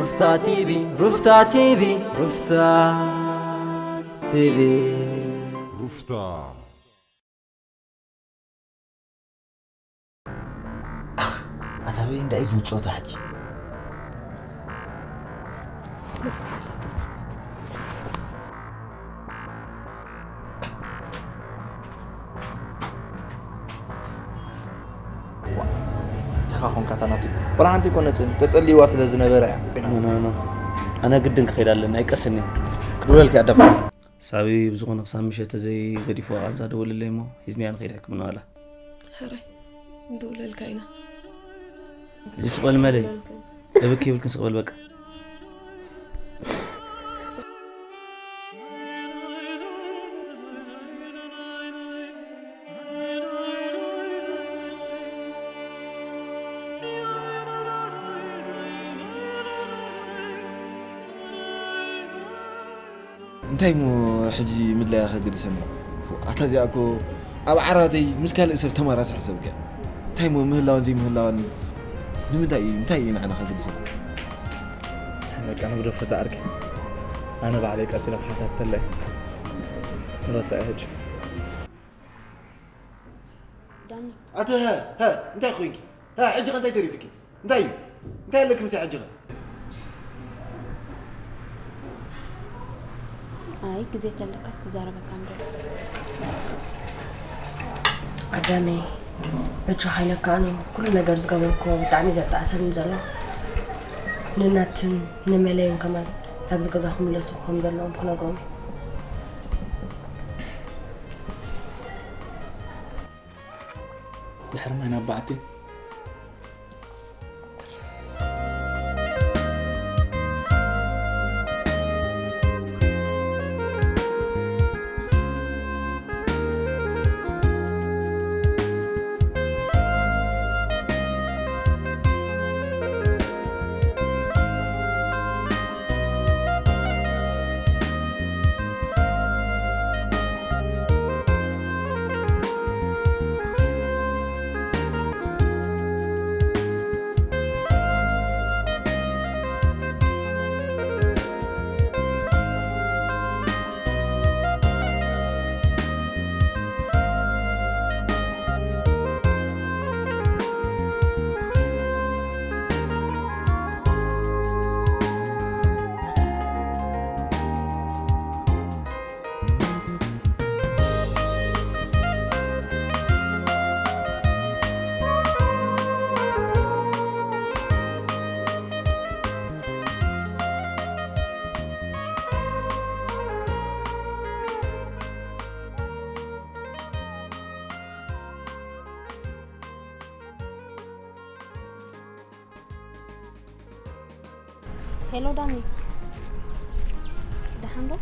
ሩፍታ ቲቪ፣ ሩፍታ ቲቪ፣ ሩፍታ ቲቪ። ሩፍታ። ኣታ በይ እንዳይ ዝውጾታ ሕጂ። ተኻ ኾንካ ታናቲ ወላ ሓንቲ ኮነትን ተጸልይዋ ስለ ዝነበረ እያ። ኖ፣ ኖ፣ ኖ። ኣነ ግድን ክኸይድ ኣለኒ፣ ኣይቀስን እየ። ክድውለልኪ ኣዳም። ሳቢ ብዝኾነ ክሳብ ምሸት ተዘይገዲፍዋ ቃንዛ ደውልለይ እሞ ሒዝንያ ንኸይድ ሕክምና ዋላ። ሕራይ፣ ንድውለልካ ኢና። ሕጂ ስቕ በል መለይ። ደብክ ይብልክን ስቕ በል በቃ። እንታይ እሞ ሕጂ ምድላያ ከገድሰና? ኣታ እዚኣ እኮ ኣብ ዓራተይ ምስ ካልእ ሰብ ተማራሲ ሕሰብ ገያ። እንታይ እሞ ምህላዋን ዘይምህላዋን ንምንታይ እዩ? እንታይ እዩ ንዓና ከገድሰና? በቃ ንግደፎ ዝኣርኪ። ኣነ ባዕለይ ቀስ ኢለ ክሓታተለይ። ንረስዐ ሕጂ። ዳኒ። ኣቲ፣ ሀ፣ ሀ፣ እንታይ ኮይንኪ? ሀ፣ ሕጂ ከ እንታይ ተሪፍኪ? እንታይ እዩ? እንታይ ኣለኪ ምሳይ ሕጂ ከ? ኣይ፣ ግዜ ተለካስ ክዛረበካ እምበር። ኣዳመይ፣ በጃኻ ኢለካ ኣነ ኩሉ ነገር ዝገበርክዎ ብጣዕሚ ዘጣዕሰኒ ዘሎ። ንናትን ንመለይን ከማን ናብዚ ገዛ ክምለሱ ከም ዘለዎም ክነግሮም። ድሕሪ ማይ ናብ በዓቲ። ሄሎ ዳኒ፣ ደሓን ዶ?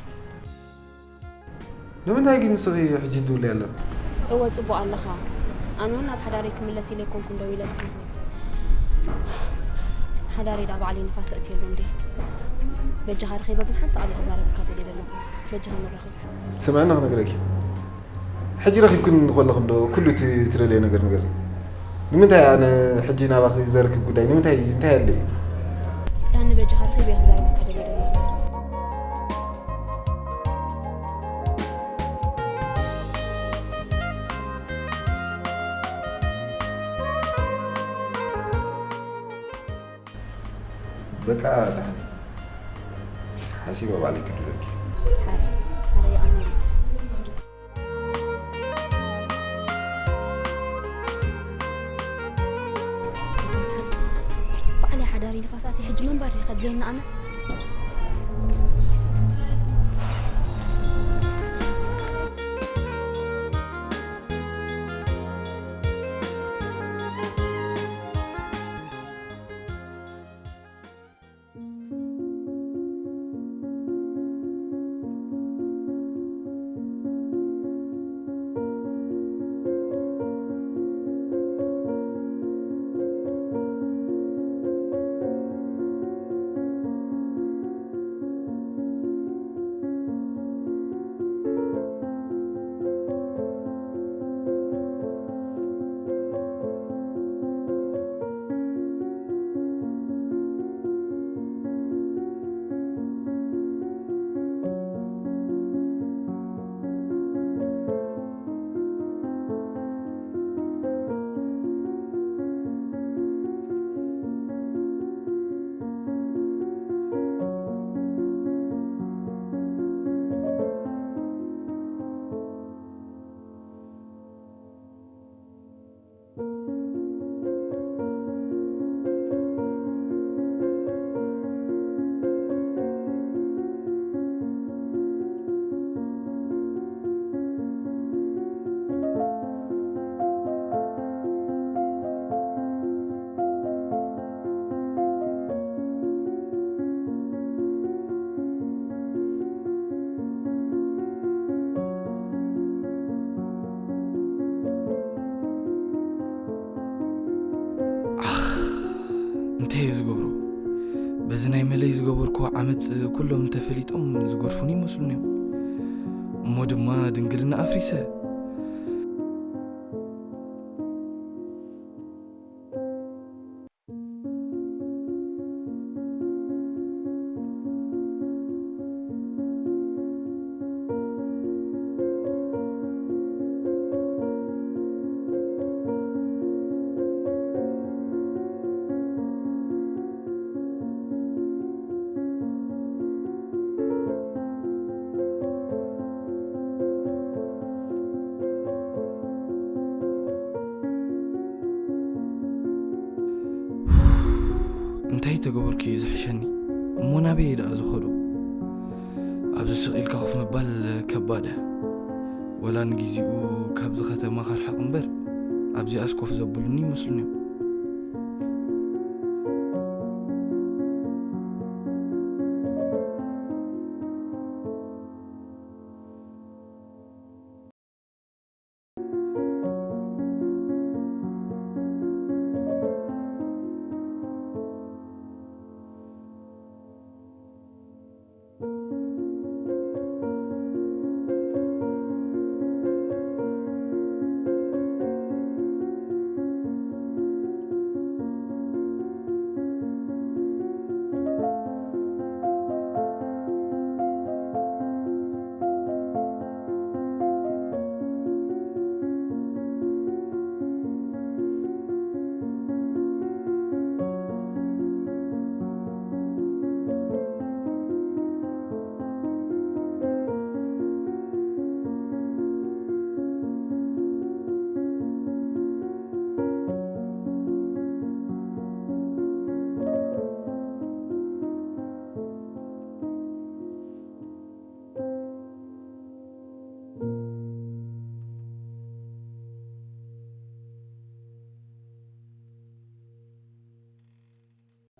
ንምንታይ ግን ንስኺ ሕጂ ትድውልይ ኣለኺ? እወ፣ ጽቡቕ ኣለኻ። ኣነ እውን ናብ ሓዳረይ ክምለስ ኢለ ኣይኮንኩን ደው ኢለልካ። ሓዳረይ ደኣ ባዕለይ ንፋስ ኣእትየሉ እንዴ። በጃኻ ርኺበ ግን ሓንቲ ቃል ክዛረበካ ደልየ ዘለኹ። በጃኻ ንራኸብ። ስምዕና ክነግረኪ። ሕጂ ረኺብክን ከለኽን ዶ ኩሉ እቲ ትደልዮ ነገር ንገርኒ። ንምንታይ ኣነ ሕጂ ናባኺ ዘርክብ ጉዳይ ንምንታይ እንታይ ኣለዩ? ዳኒ በጃኻ ርኺብ እየ ክዛረበካ ደልየ ዘለኹ። በቃ ደሓን። ሓሲበ ባዕለይ ክድውለልኪ። ሓረ፣ ሓረ ይኣምነሉ። ባዕለይ ሓዳሪ ንፋሳት ሕጂ ምንባር እዩ ከድልየኒ ኣነ። እዚ ናይ መለይ ዝገበርኩዎ ዓመፅ ኩሎም እንተፈሊጦም ዝገድፉኒ ይመስሉኒ እዮም። እሞ ድማ ድንግልና ኣፍሪሰ። እንታይ ተገበርኩ እዩ ዝሕሸኒ? እሞ ናበይ ደኣ ዝኸዶ? ኣብዚ ስቕ ኢልካ ኮፍ ምባል ከባድ። ወላ ንግዜኡ ካብዚ ከተማ ከርሕቕ እምበር፣ ኣብዚኣስ ኮፍ ዘብሉኒ ይመስሉኒ እዮም።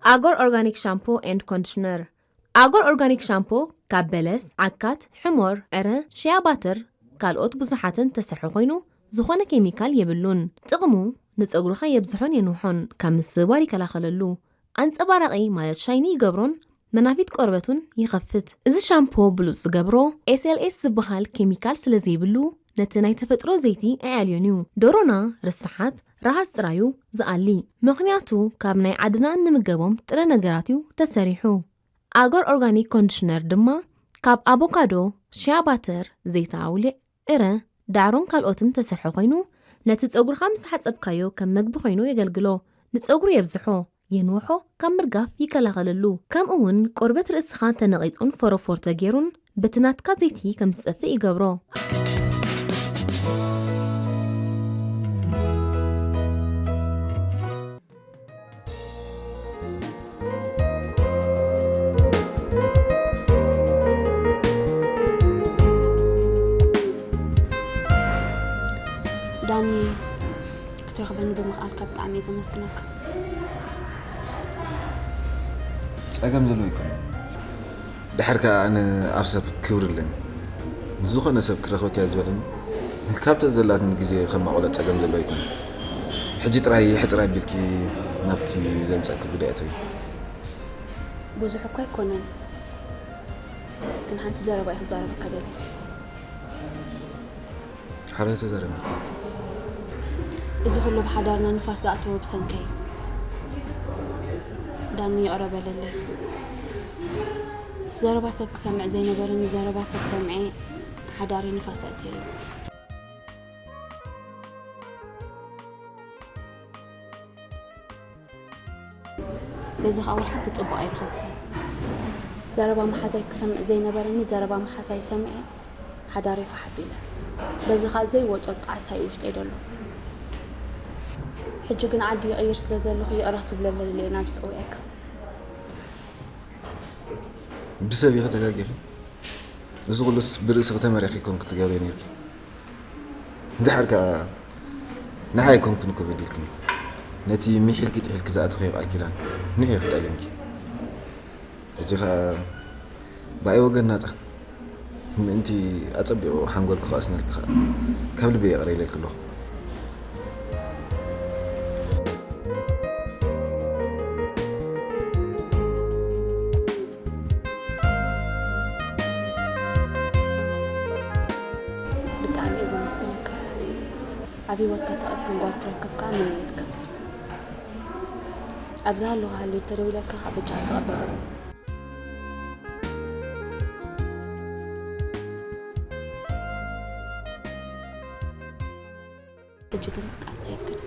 ኣጎር ኦርጋኒክ ሻምፖ ኤንድ ኮንዲሽነር። ኣጎር ኦርጋኒክ ሻምፖ ካብ በለስ፣ ዓካት፣ ሕሞር፣ ዕረ፣ ሽያ ባትር ካልኦት ብዙሓትን ተሰርሐ ኮይኑ፣ ዝኾነ ኬሚካል የብሉን። ጥቕሙ፣ ንጸጉርኻ የብዝሖን የንውሖን፣ ካብ ምስባር ይከላኸለሉ። ኣንጸባራቒ ማለት ሻይኒ ይገብሮን መናፊት ቆርበት እውን ይኸፍት። እዚ ሻምፖ ብሉጽ ዝገብሮ ኤስኤልኤስ ዝበሃል ኬሚካል ስለ ዘይብሉ፣ ነቲ ናይ ተፈጥሮ ዘይቲ ኣየዕልዮን እዩ። ደሮና፣ ርስሓት፣ ረሃጽ ጥራዩ ዝኣሊ። ምኽንያቱ፣ ካብ ናይ ዓድና እንምገቦም ጥረ ነገራት እዩ ተሰሪሑ። ኣጎር ኦርጋኒክ ኮንዲሽነር ድማ ካብ ኣቮካዶ፣ ሽያ ባተር፣ ዘይቲ ኣውሊዕ፣ ዕረ፣ ዳዕሮን ካልኦትን ተሰርሐ ኮይኑ፣ ነቲ ጸጉርኻ ምስ ሓጸብካዮ ከም መግቢ ኮይኑ የገልግሎ። ንጸጉሩ የብዝሖ፣ የንውሖ፣ ካብ ምርጋፍ ይከላኸለሉ። ከምኡ እውን ቆርበት ርእስኻ ተነቒጹን ፎሮፎር ተገይሩን በቲ ናትካ ዘይቲ ከም ዝጠፍእ ይገብሮ። ዳኒ፣ ክትረኽበኒ ብምኽኣልካ ብጣዕሚ እየ ዘመስግነካ። ጸገም ዘለዎ ኣይኮነን። ድሓር ከኣ ኣነ ኣብ ሰብ ክብሪ ኣለኒ። ንዝኾነ ሰብ ክረኽበካ እየ ዝበለኒ። ካብታ ዘላትኒ ግዜ ከማቑላ ጸገም ዘለዎ ኣይኮነን። ሕጂ ጥራይ ሕጽር ኣቢልኪ ናብቲ ዘምጻእኪ ጉዳይ ኣተዊ። ብዙሕ እኳ ኣይኮነን፣ ግን ሓንቲ ዘረባ እየ ክዛረበካ ደልየ። ሓራይ ተዛረቢ። እዚ ኩሉ ብሓዳርና ንፋስ ዝኣተወ ብሰንከይ። ዳኒ ይቕረ በለለይ። ዘረባ ሰብ ክሰምዕ ዘይነበረኒ ዘረባ ሰብ ሰምዐ ሓዳረይ ንፋስ ኣእትየሉ። በዚ ኸኣ ወላ ሓንቲ ጽቡቕ ኣይረኸብኩን። ዘረባ መሓዛይ ክሰምዕ ዘይነበረኒ ዘረባ መሓዛይ ሰሚዐ ሓዳረይ ፋሕ ኣቢለ። በዚ ኸኣ ዘይወጾ ጣዕሳ እዩ ውሽጠይ ደሎ። ሕጂ ግን ዓዲ ይቕይር ስለ ዘለኹ ይቕረ ክትብለለይ ኢለ ናብ ዝጸውዐካ። ብሰብ ኢኺ ተጋጊኺ። እዚ ኩሉስ ብርእስኺ ተመሪሕኪ ኮንኪ ትገብርዮ ነይርኪ። ድሓር ከኣ ንዓይ ኣይኮንኩን እኮ በዲልክኒ። ነቲ ሚሕ ኢልኪ ጥሒልኪ ዝኣተኽዮ ቃል ኪዳን ንዒ ክጠልምኪ። ሕጂ ከኣ ብኣይ ወገን ናጻ። ምእንቲ ኣጸቢቑ ሓንጎልኪ ክቐስነልኪ ከኣ ካብ ልበይ ይቕረ ኢለልኪ ኣለኹ። ብህይወትካ ትቐስን ጓል ክትረክብ ከኣ ምነየልካ። ኣብ ዝሃለኹ ሃልዩ ተደዊለልካ ከኣ በጃኻ ተቐበለኒ። ሕጂ ግን ቃል ኣይክን።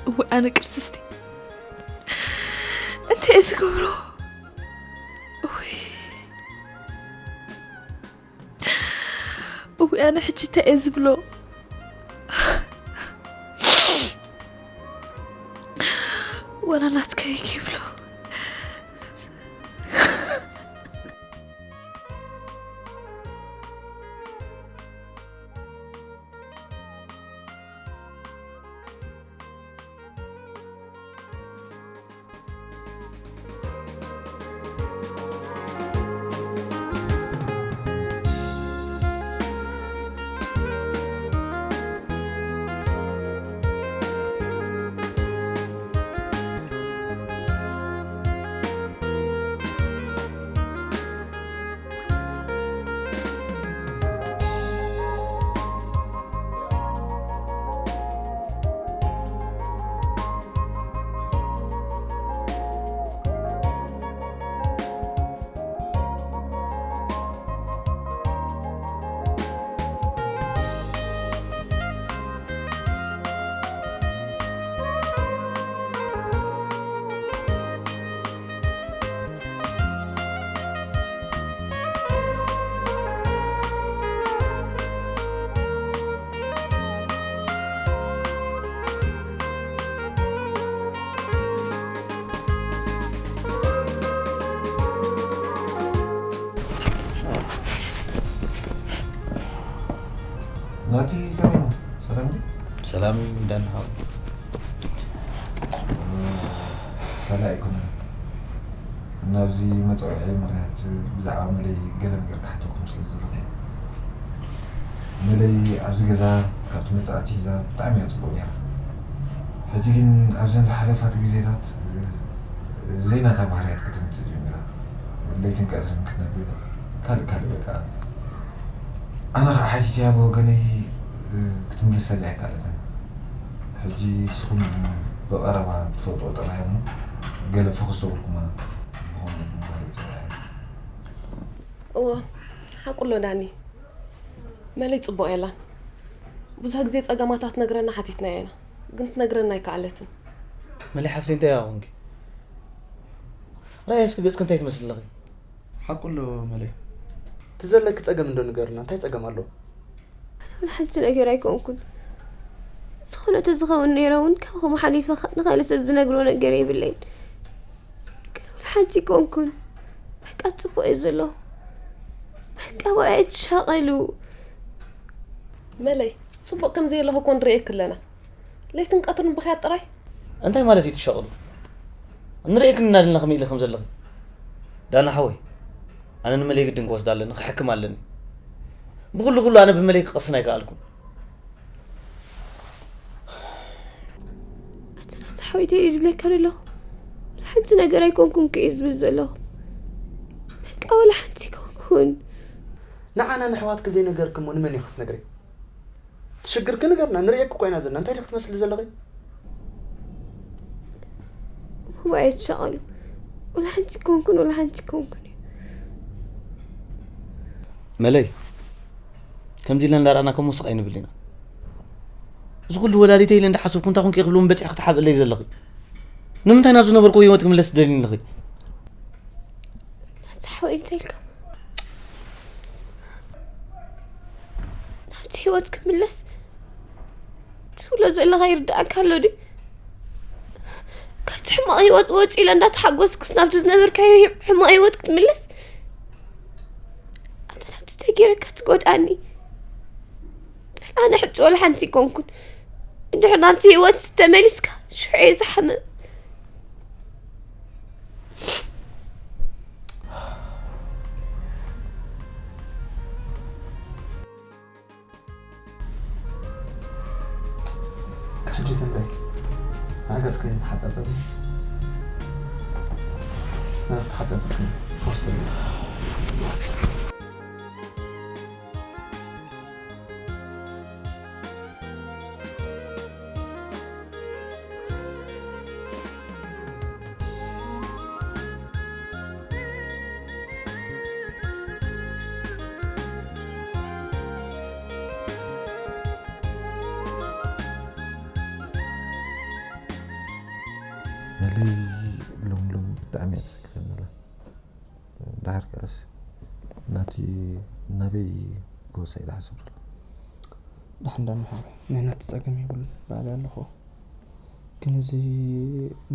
እወ፣ ኣነ ቅርስስቲ እንታይ እየ ዝገብሮ? እወይ፣ እወይ፣ ኣነ ሕጂ እንታይ እየ ዝብሎ? ዋላ ናትከይ ከይብሎ። ናቲ ከመይ ኢኻ? ሰላም ድዩ? ሰላም እዩ፣ ደህና ሓወይ። ካልእ ኣይኮነን። ናብዚ መጸውዒ ምኽንያት ብዛዕባ መለይ ገለ ነገር ክሓተኩም ስለ ዝደለኹ እየ። መለይ ኣብዚ ገዛ ካብ ትመጽእ ኣትሒዛ ብጣዕሚ እያ ጽቡቕ ነይራ። ሕጂ ግን ኣብዘን ዝሓለፋት ግዜታት ዘይናታ ባህርያት ከተምጽእ ጀሚራ። ለይትን ቀትርን ክትነብር ካልእ ካልእ በቃ። ኣነ ኸዓ ሓቲተያ ብወገነይ ክትምልሰለይ ኣይከኣለትን። ሕጂ ንስኹም ብቐረባ ትፈልጥኦ ጥራይ እሞ ገለ ፈኹስ ዘብልኩማ ብኸምኡ ብምባል እየ ጸዊዐያ። እወ፣ ሓቁ ኣሎ ዳኒ። መለይ ጽቡቕ የላን። ብዙሕ ግዜ ጸገማታ ክትነግረና ሓቲትናያ ኢና፣ ግን ክትነግረና ኣይከኣለትን። መለይ ሓፍተይ እንታይ ደኣ ኾንኪ? ራእየ እስኪ ገጽኪ እንታይ ትመስል ኣለኺ? ሓቁ ኣሎ መለይ። እቲ ዘለኪ ጸገም እንዶ ንገርና፣ እንታይ ጸገም ኣሎ? ሓንቲ ነገር ኣይኮንኩን። ዝኾነ ተዝኸውን ነይረ እውን ካብኹም ሓሊፈ ንኻልእ ሰብ ዝነግሮ ነገር የብለይን። ግን ሓንቲ ኣይኮንኩን። በቃ ጽቡቕ እየ ዘለኹ። በቃ ወላ ኣይትሻቐሉ። መለይ፣ ጽቡቕ ከም ዘየለኹ እኮ ንርእየኪ ኣለና። ለይትን ቀትርን ብኽያት ጥራይ። እንታይ ማለት እዩ ትሻቐሉ? ንርእየክን እናደልና ከመይ ኢለ ከም ዘለኺ። ዳና ሓወይ፣ ኣነ ንመለይ ግድን ክወስዳ ኣለኒ፣ ክሕክም ኣለኒ። ብኹሉ ኩሉ ኣነ ብመለይ ክቐስን ኣይከኣልኩን። ኣተናተ ሓወይተይ ድብለካ ዘለኹ ሓንቲ ነገር ኣይኮንኩን ክእ ዝብል ዘለኹ በቃ ወላ ሓንቲ ኣይኮንኩን። ንዓና ንኣሕዋትኪ ዘይነገርኪ እሞ ንመን ኢኺ ክትነግሪ? ትሽግርኪ ንገርና ንርእየኪ እኮ ኢና ዘለና እንታይ ዲኺ ትመስሊ ዘለኺ? እዋይ ኣይትሻቐሉ ወላ ሓንቲ ኣይኮንኩን ወላ ሓንቲ ኣይኮንኩን እዩ። መለይ ከምዚ ኢልና እንዳረኣና ከም ወስቕ ኣይንብል ኢና። እዚ ኩሉ ወላዲተ ኢለ እንዳሓሰብኩ እንታይ ኮንኪ ክብሉ በፂሕ ክትሓብእለይ ዘለኺ? ንምንታይ ናብ ዝነበርኩ ህይወት ክምለስ ትደልኒ ኣለኺ? ናቲ ሓወይ እንታይ ኢልካ? ናብቲ ህይወት ክምለስ ትብሎ ዘለኻ ይርድኣካ ኣሎ ድዩ? ካብቲ ሕማቕ ህይወት ወፂ ኢለ እንዳተሓጎስኩስ ናብቲ ዝነበርካዮ ህይ- ሕማቕ ህይወት ክትምለስ? ኣንተ ናቲ ተገይረካ ትጎድኣኒ። ኣነ ሕጂ ወላ ሓንቲ ኣይኮንኩን። እንድሕር ናብቲ ህይወት ተመሊስካ ሽዑ እየ ዝሓምም። ሕጂ ትንበይ ኣገጽ ከይተሓጻጸብ ተሓጻጸብ ወስድ መለይ ሎም ሎም ብጣዕሚ እያ ተሰኪፈኒ ኣላ። ድሓር ከኣስ ናቲ ናበይ ክወስዳ ኢለ ሓሰብ ዘሎ። ደሓን ዳኒ ሓወይ ናይ ናቲ ጸገም የብሉን ባዕለይ ኣለኹ። ግን እዚ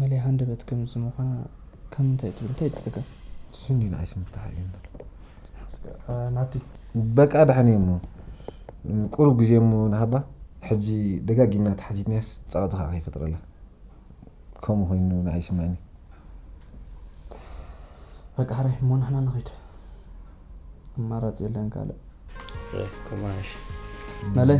መለይ ሃንደበት ከምዚ ምዃና ካብ ምንታይ ትብል እንታይ እዩ ጸገም? ስኒ ንዓይስ ምፍታሕ እዩ። ናቲ በቃ ደሓን እየ እሞ ቁሩብ ግዜ እሞ ንሃባ። ሕጂ ደጋጊምና ተሓቲትናያስ ጸቕጢ ከኣ ከይፈጥረላ። ከምኡ ኮይኑ ንዓይ ይስምዐኒ። በቃ ሕራይ እሞ ንሕና ንኺድ። ኣማራጺ የለን ካልእ። ከማሽ መለይ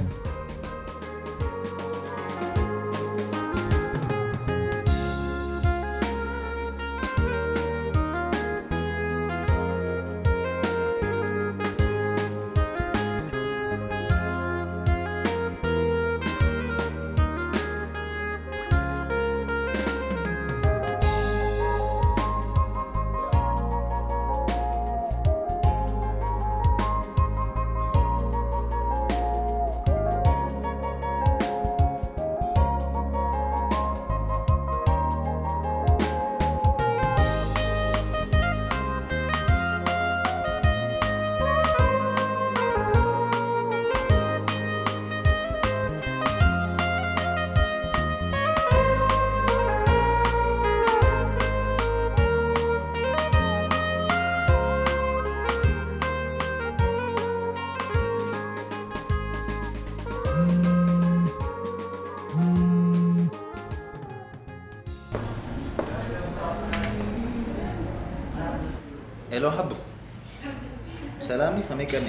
ሄሎ ሓቡ ሰላም እዩ ከመይ ቀኒ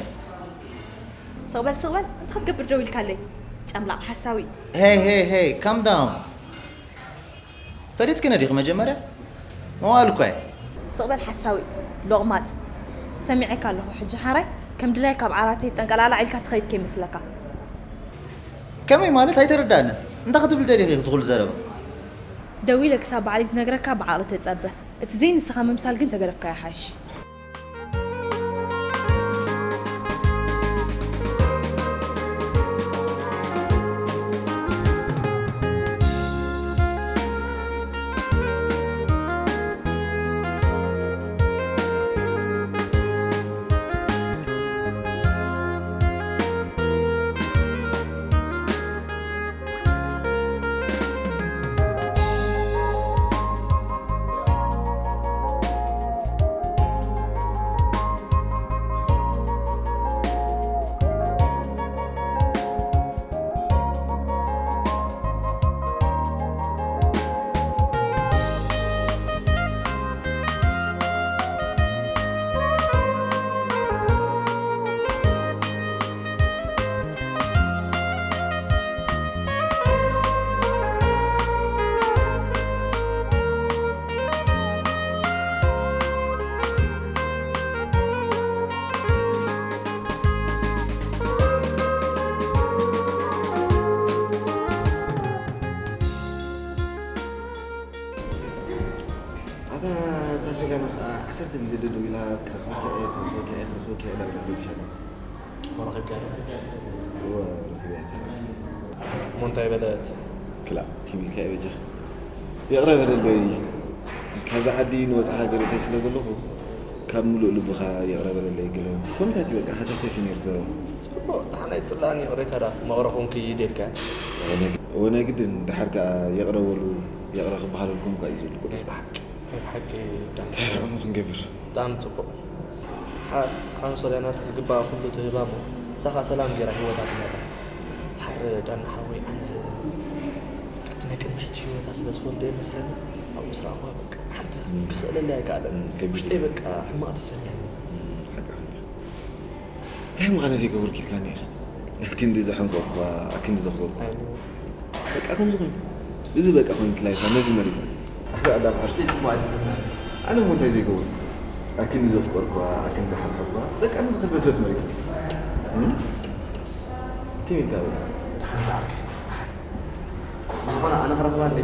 ስቕበል ስቕበል እንታይ ክትገብር ደው ኢልካለይ ጨምላቕ ሓሳዊ ሄይ ሄይ ሄይ ካም ዳውን ፈሊጥክኒ ዲኺ መጀመርያ መዋእል እኳ እየ ስቕበል ሓሳዊ ሎቕማፅ ሰሚዐካ ኣለኹ ሕጂ ሓራይ ከም ድላይካ ኣብ ዓራተይ ጠንቀላዕላዕ ኢልካ ትኸይድ ከይመስለካ ከመይ ማለት ኣይተረዳእንን እንታይ ክትብል ደሊኺ እቲ ኩሉ ዘረባ ደዊለ ክሳብ ባዕለይ ዝነግረካ ብዓቕሊ ተጸበ። እቲ ዘይንስኻ ምምሳል ግን ተገደፍካዮ ሓይሽ። ገና ኸዓ ዓሰርተ ግዜ ደደዊላ ክረኽበኪ እየ፣ ክረኽበኪ እየ፣ ክረኽበኪ እየ ኢላ በለት ረቢሻ። ወረኺብካ ዶ? እወ፣ ረኺበያ እተ። እሞ እንታይ በለት? ክላእ፣ ትም ኢልካ እየ በጃኻ። ይቕረ በለለይ። ካብዛ ዓዲ ንወጻኢ ሃገር ይኸይድ ስለ ዘለኹ፣ ካብ ምሉእ ልብኻ ይቕረ በለለይ ገለ። ከምኡታት እዩ በቃ፣ ሃተፍተፍ እዩ ነይሩ ዘረባ። ጽቡቕ፣ ደሓን ኣይጽላእን እዩ፣ ይቕሬታ ደኣ መቕረ ኮንኩ ይደልካ። እወ፣ ናይ ግድን፣ ደሓር ከኣ ይቕረ በሉ፣ ይቕረ ክበሃለልኩም እኳ እዩ ዝብል ቁዱስ በሓቂ። ናይ ብሓቂ ዳን እንታይ ደኣ እሞ ክንገብር? ብጣዕሚ ጽቡቕ። ሓር፣ ንስኻን ሶልያና እቲ ዝግባኣ ኩሉ ትህባ እሞ፣ ንሳ ኸኣ ሰላም ገይራ ህይወታ ትመርሕ። ሓር ዳን ሓወይ፣ ኣነ በቃ እቲ ናይ ቅድሚ ሕጂ ህይወታ ስለ ዝፈልጦ እየ መስለኒ፣ ኣብኡ ምስ ረኣኹዋ በቃ ሓንቲ ክኽእለለይ ኣይከኣለን። እም፣ ከቢድ ውሽጠይ እዩ። በቃ ሕማቕ ተሰሚዕኒ። እም፣ ሓቅኻ እንዲኻ። እንታይ እሞ ኣነ ዘይገበርኩ ኢልካኒ ኢኻ? ኣክንዲ ዘሐንቆኳ፣ ኣክንዲ ዘኽበርኳ። ኣይ፣ በቃ ከምዚ ኮይኑ። እዚ በቃ ኮይኑ ትላይፋ ነዚ መሪጻ። ኣታ ኣዳም ዓርኪ። ውሽጠይ ጽቡቕ ኣይተሰምዐን። ኣነ እሞ እንታይ ዘይገበርኩ? ኣክንዲ ዘፍቀርኳ፣ ኣክንዲ ዝሓብሐኳ። በቃ ነዚ ከበትበት መሪጻ። እም? ትም ኢልካ በቃ። ደሓን ዝዓርከይ፣ ደሓን። ብዝኾነ ኣነ ክረኽባ እንዴ?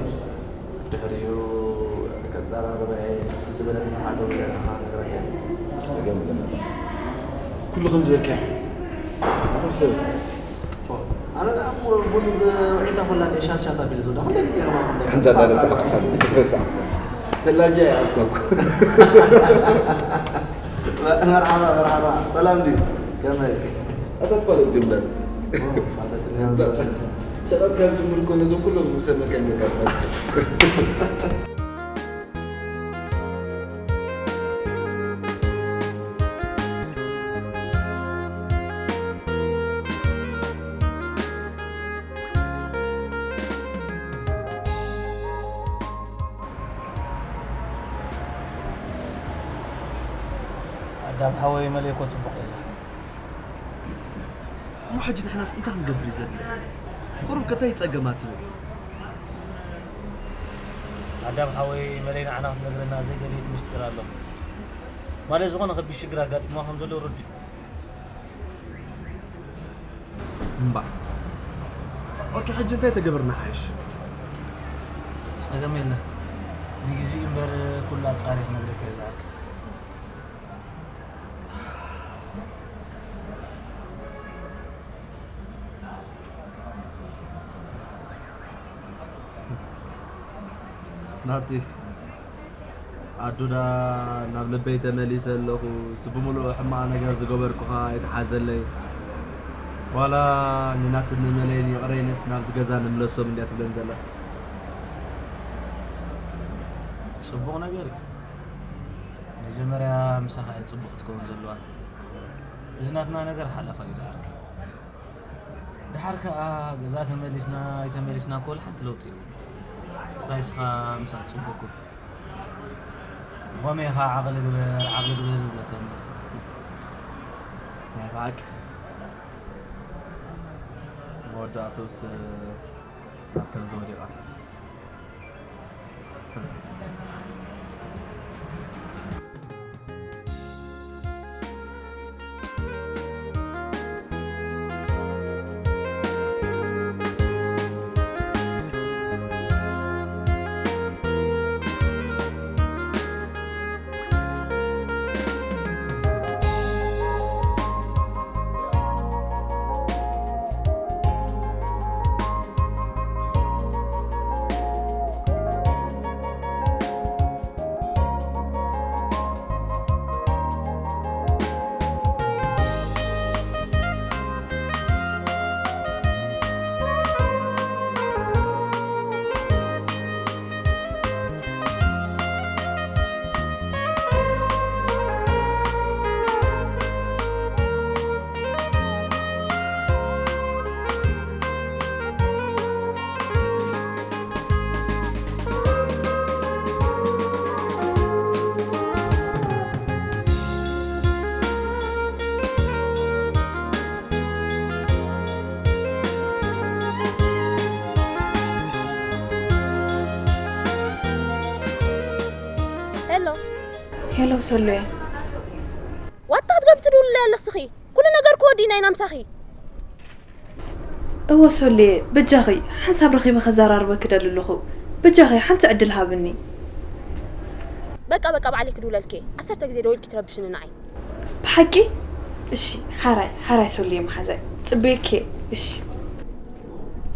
ድሕሪኡ ከዘራርባ እየ፣ እቲ ዝበለትና ሓደው ኢለ ንዓኻ ነግረካ። ጸገም የለን። ኩሉ ከም ዝበልካዮ። ኣታ ሰብ። ኣነ ደኣ እሞ ቡን ብውዒታ ኮላ እንዴ ሻት ሻት ኣቢለ ዝወዳ። ክንደይ ግዜ ኢኻ ማለት ኣንታ ዳለ ሰዓት። ሰዓት። ተላጃ ይኣፍካ እኮ። መርሓባ፣ መርሓባ። ሰላም ድዩ? ከመይ? ኣታ ትፋለጥ ድዩ ምላጥ? ኦ፣ ፋለጥኒ ኣምሳል። ሸቐጥ ካብ ጅምር እኮ ነዞም ኩሎም ዝሰመካ ይመካ። ኣዳም ሓወይ መለይ እኮ ጽቡቕ የላ። እሞ ሕጂ ንሕናስ እንታይ ክንገብር እዩ ዘለና? ቁሩብ ከ እንታይ እዩ ጸገማ ትብል? ኣዳም ሓወይ መለይ ንዓና ክትነግረና ዘይደለየት ምስጢር ኣሎ። ማለት ዝኾነ ከቢድ ሽግር ኣጋጢምዋ ከም ዘሎ ርዱእ እዩ። እምባእ። ኦኬ፣ ሕጂ እንታይ ተገብርና ሓይሽ? ጸገም የለን። ንግዚኡ እምበር ኩሉ ኣጻሪየ ክነግረካ እየ ዝዓርከይ። ናቲ፣ ኣዱዳ፣ ናብ ልበይ ተመሊሰ ኣለኹ። እቲ ብምሉእ ሕማቕ ነገር ዝገበርኩኻ ኣይትሓዘለይ። ዋላ ንናትን ንመለይን ይቕረ ኢለስ ናብዚ ገዛ ንምለሶም እንድያ ትብለን ዘላ። ጽቡቕ ነገር እዩ። መጀመርያ ምሳኻ እያ ጽቡቕ ክትከውን ዘለዋ። እዚ ናትና ነገር ሓላፋ እዩ ዝዓርከይ። ደሓር ከኣ ገዛ ተመሊስና ኣይተመሊስና እኮ ወላ ሓንቲ ለውጢ የብሉ። ጥራይ እስኻ ምሳእ ጽቡቅ ኩን። ብኸመይ ኢኻ ዓቕሊ ግበር፣ ዓቕሊ ግበር ዝብለካ እምበር። ናይ ብሓቂ። መወዳእትኡስ ኣብ ከምዚ ወዲቓ። ሄሎ። ሄሎ ሰሉየ። ዋታ ክትገብሪ ትድውልለይ ኣለኽስኺ? ኩሉ ነገር እኮ ወዲእና ኢና ምሳኺ። እወ ሶልየ፣ በጃኺ ሓንሳብ ረኺበ ከዘራርበኪ ደሊ ኣለኹ። በጃኺ ሓንቲ ዕድል ሃብኒ። በቃ በቃ፣ ባዕለይ ክድውለልኪ እየ። ዓሰርተ ግዜ ደዊልኪ ትረብሽኒ ንዓይ። ብሓቂ? እሺ፣ ሓራይ ሓራይ፣ ሰሉየ መሓዛይ፣ ጽበየኪ እየ። እሺ።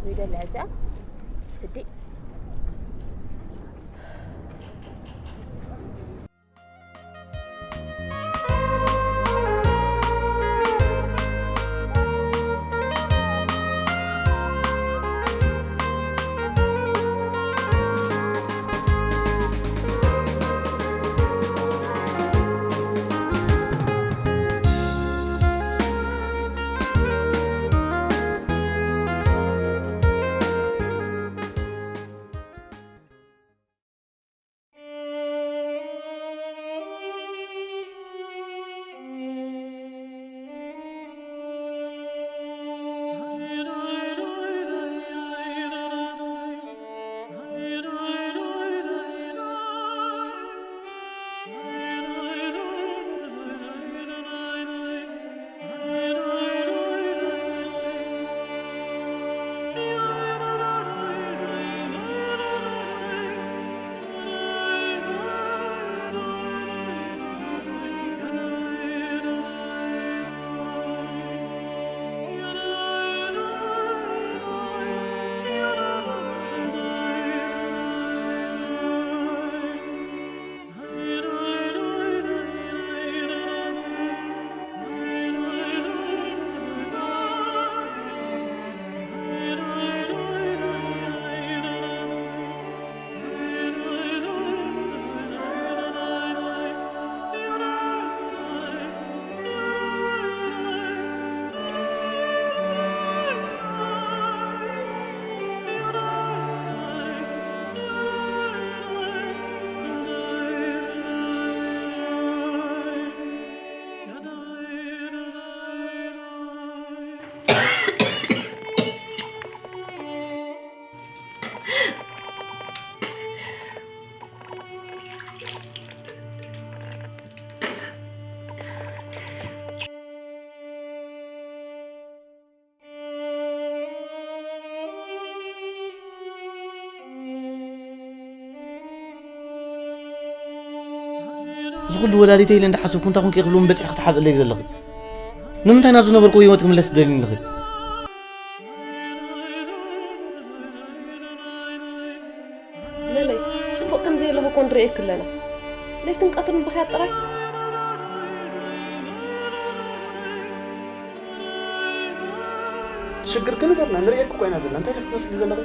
ዘይደለ እዚኣ ስዲ። እዚ ኩሉ ወላዲተይ ኢለ እንዳሓሰብኩ እንታይ ኮንኪ ክብሉ በፂሑ ክትሓብእለይ ዘለኺ? ንምንታይ ናብ ዝነበርኩ ህይወት ክምለስ ትደልይኒ ኣለኺ? ለለይ፣ ጽቡቕ ከም ዘየለኹ እኮ ንርእየኪ ኣለና። ለይትን ቀትርን ብኽያት ጥራይ። ትሽግር ክንበርና ንርእየኪ እኮ ኢና ዘለና። እንታይ ዲኺ ትመስሊ ዘለኺ?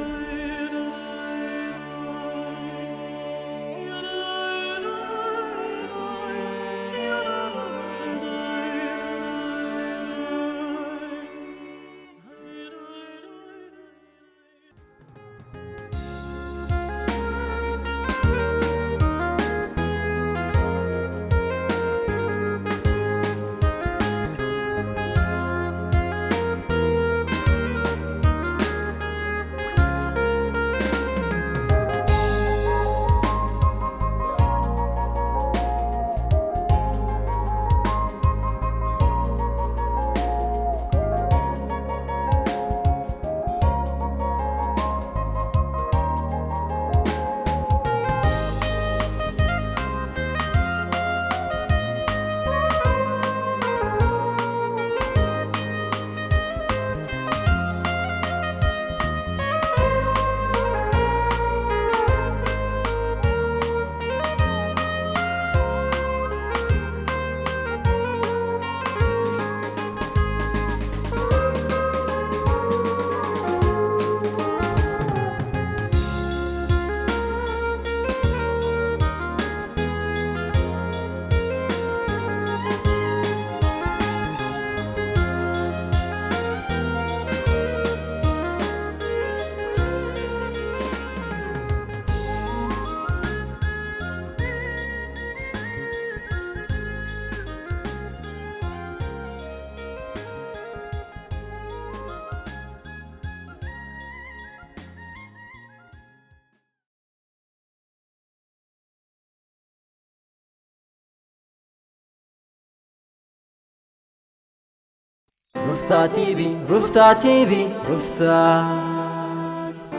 ሩፍታ ቲቪ፣ ሩፍታ ቲቪ፣ ሩፍታ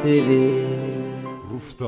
ቲቪ። ሩፍታ